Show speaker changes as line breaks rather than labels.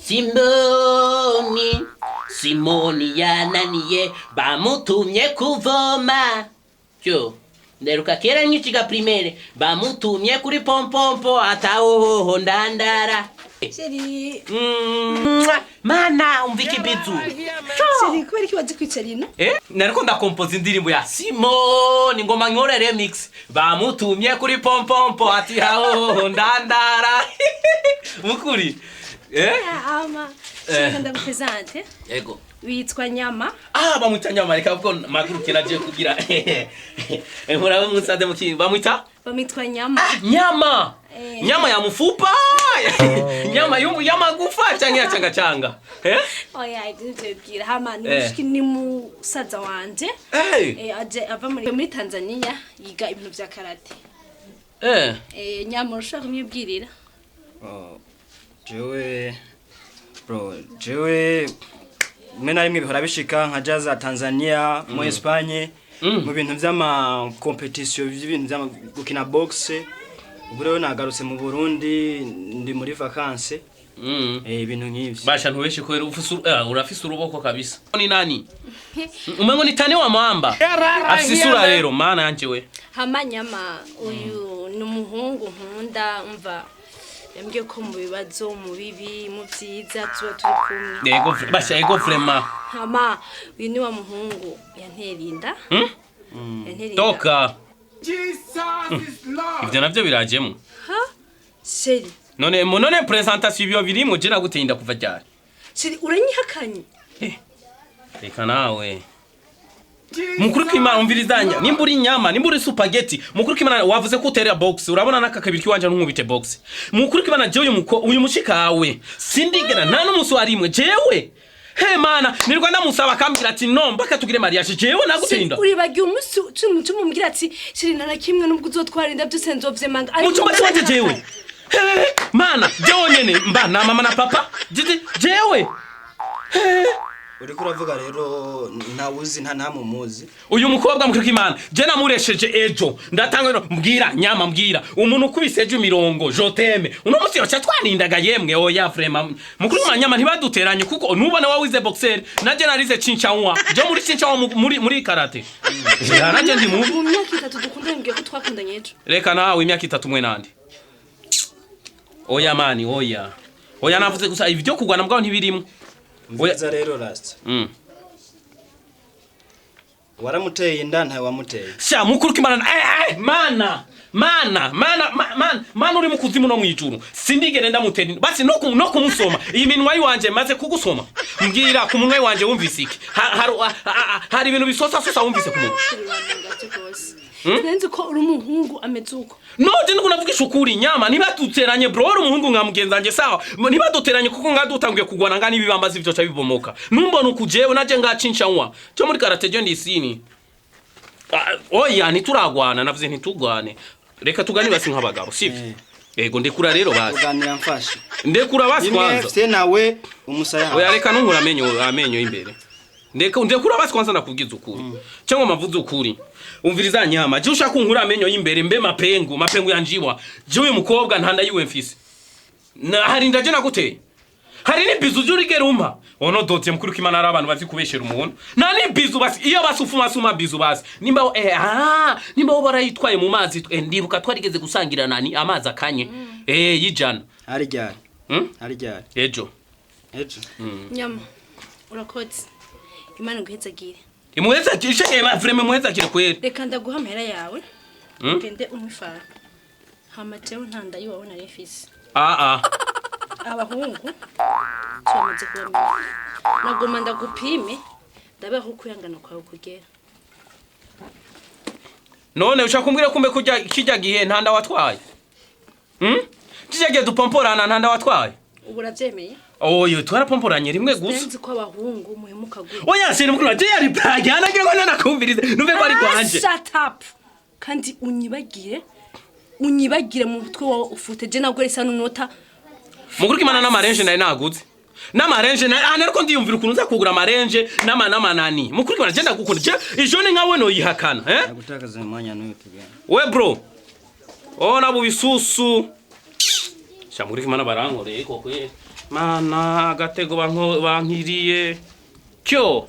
Simoni, Simoni yananiye, bamutumye kuvoma. Cyo nderuka kera nkiciga primaire, bamutumye kuri pompompo atahohoho ndandara.
Chéri,
Mwah! Mana, umva ikibizu.
Chéri, kubera iki waje kwicara ino?
Nariko ndakompoza indirimbo ya Simoni, ngoma nkore remix, bamutumye kuri pompompo ati hahoho ndandara. Mukuri.
Ama, shaka ndagupresente.
Ego.
Witwa Nyama.
Ah, bamwita Nyama, reka kuko maguruke naje kugira. Murabe musaze muki bamwita?
Bamwitwa Nyama.
Nyama.
Eh.
Nyama ya mfupa. Nyama yumu y'amagufa canke ya changa changa. Eh?
Oya, ibyo nivyo. Hama ni
Eh.
mushiki, ni musaza wanje.
Hey.
Aje ava muri Tanzania, yiga ibintu vya karate. Nyama, urashobora kumwibwirira?
Oh, jewe bro, jewe rimwe na rimwe bihora bishika nkaja za Tanzania, mu Espagne, mu bintu vy'ama compétition, vy'ibintu vy'ama gukina boxe. Ubu rero nagarutse mu Burundi, ndi muri vacances. Ibintu nk'ivyo.
Basha, ntubeshe ko urafise uruboko kabisa. Ni nani? Umengo ni tani wa mwamba. Afise isura rero, mana yanje we.
Hama Nyama, uyu ni umuhungu nkunda. Umva, yambwiye ko mu bibazo, mu bibi, mu vyiza tuba turi kumwe.
Ego, basha, ego vraiment.
Hama uyu ni wa muhungu yantera inda. Yantera inda.
Toka. Ivyo navyo birajemo.
Ha? Chéri.
None présentation ibyo birimo, je naguteye inda kuva ryari?
Chéri, uranyihakanye?
Reka nawe. Mukuru k'Imana, umvirizanya, nimba uri inyama, nimba uri spaghetti, mukuru k'Imana, wavuze ko utera box, urabona n'aka kabiri kiwanje ntunkubite box. Mukuru k'Imana, jewe uyu mushikawe sindigera nta n'umunsi warimwe jewe. He mana, nirwa ndamusaba akambwira ati no, mpaka tugire mariage. Jewe naguteye.
Uribagiye umunsi tumubwira ati: "Chéri, nta na kimwe, nubwo uzotwara inda byose nzovyemanga."
Mu cyumba cyanje jewe. He mana, jewe nyene mba na mama na papa. Jewe.
Uriko uravuga rero ntawuzi, nta ntamumuzi.
Uyu mukobwa, mukuru k'Imana, je namuresheje ejo, ndatanga no mbwira Nyama, mbwira umuntu ukubise ejo imirongo je t'aime, uno munsi yoca twarindaga yemwe. Oya, vraiment, mukuru w'Imana, Nyama, ntibaduteranye kuko nubona wawize boxer, naje narize cinchawa, je muri cinchawa muri karate. Ja, naje ndi mubi.
Mu myaka 3 dukundanye, mbwiye ko twakundanye ejo.
Reka nawe, imyaka 3 mwe nande? Oya mani, oya oya, navuze gusa ibyo kugwana mbwaho ntibirimo.
Umviriza rero rasta. Waramuteye inda, ntawe wamuteye?
Sha, mukuru k'Imana, mana mana mana mana mana, uri mu kuzimu no mwijuru, sindigere ndamutera inda. Basi no kumusoma iyi minwa yiwanje maze kugusoma, mbwira ku munwa wanje wumvise iki? Hari ibintu bisosa sosa wumvise ku munwa?
Chéri, wantangaje rwose. Sinzi ko uri umuhungu ameze uko.
No, je ndiko navugisha ukuri. Nyama, ntibaduteranye bro, uri umuhungu nka mugenzi wanje, sawa, ntibaduteranye kuko ngadutanguye kugwana nga n'ibibambazi vyoca bibomoka. Numbona uku jewe naje ngacincanwa cyo muri karate, je ndisini. Ah, oya, ntituragwana, navuze ntitugwane, reka tugane basi nk'abagabo, sivyo? Yego, ndekura rero basi.
Tuganira mfashe.
Ndekura basi.
Rimwe.
Kwanza.
Fye nawe umusaya.
Oya, reka nunkura amenyo y'imbere. Ndeka, ndekura basi kwanza, nakubwiza ukuri cyangwa mavuze ukuri. Umviriza Nyama, je ushaka kunkura amenyo y'imbere mbe mapengu mapengu yanjiwa, je uyu mukobwa ntanda yiwe mfise na hari ndaje naguteye, hari n'ibizu ujya urigera umpa ono dotse. Mukuru k'Imana, ari abantu bazi kubeshera umuntu, nta n'ibizu basi, iyo basi ufuma suma bizu basi, nimba nimba wo barayitwaye mu mazi, ndibuka twarigeze gusangira nani amazi akanye y'ijana.
Hari ryari?
Hmm?
Hari ryari?
Ejo.
Ejo.
Nyama, urakoze, Imana iguhezagire.
Imuheza kishe, vraiment imuheza kire kweli.
Reka ndaguha amahera yawe, ugende unywe ifara. Hama jewe nta nda yiwawe nari mfise.
Ah ah.
Abahungu turamaze kubamenya. Nagoma ndagupime, ndabe aho ukwihangana kwawe kugera.
None ushaka kumbwira kumbe kurya kijya gihe nta nda watwaye? Kijya gihe dupomporana nta nda watwaye?
Ubu uravyemeye?
Oyo, twarapomporanye rimwe gusa.
Sinzi ko abahungu muhemuka gutya.
Oya, siri mukuru je yari blague, anagira ngo nanakumvirize numve ko ari kwanje.
Shut up! Kandi unyibagire, unyibagire mu mutwe wawe ufute. Je nabwo risa n'unota.
Mukuru k'Imana, n'amarenje nari naguze, n'amarenje nariko ndiyumvira ukuntu nza kugura amarenje n'amanani. Mukuru k'Imana, je ndagukunda, je ijone nkawe noyihakana, eh?
Nagutakaza umwanya n'uyu, tugenda.
We bro, ona bubisusu. Sha, mukuru k'Imana, barankoreye koko, eh. Mana, agatego bankiriye. Kyo.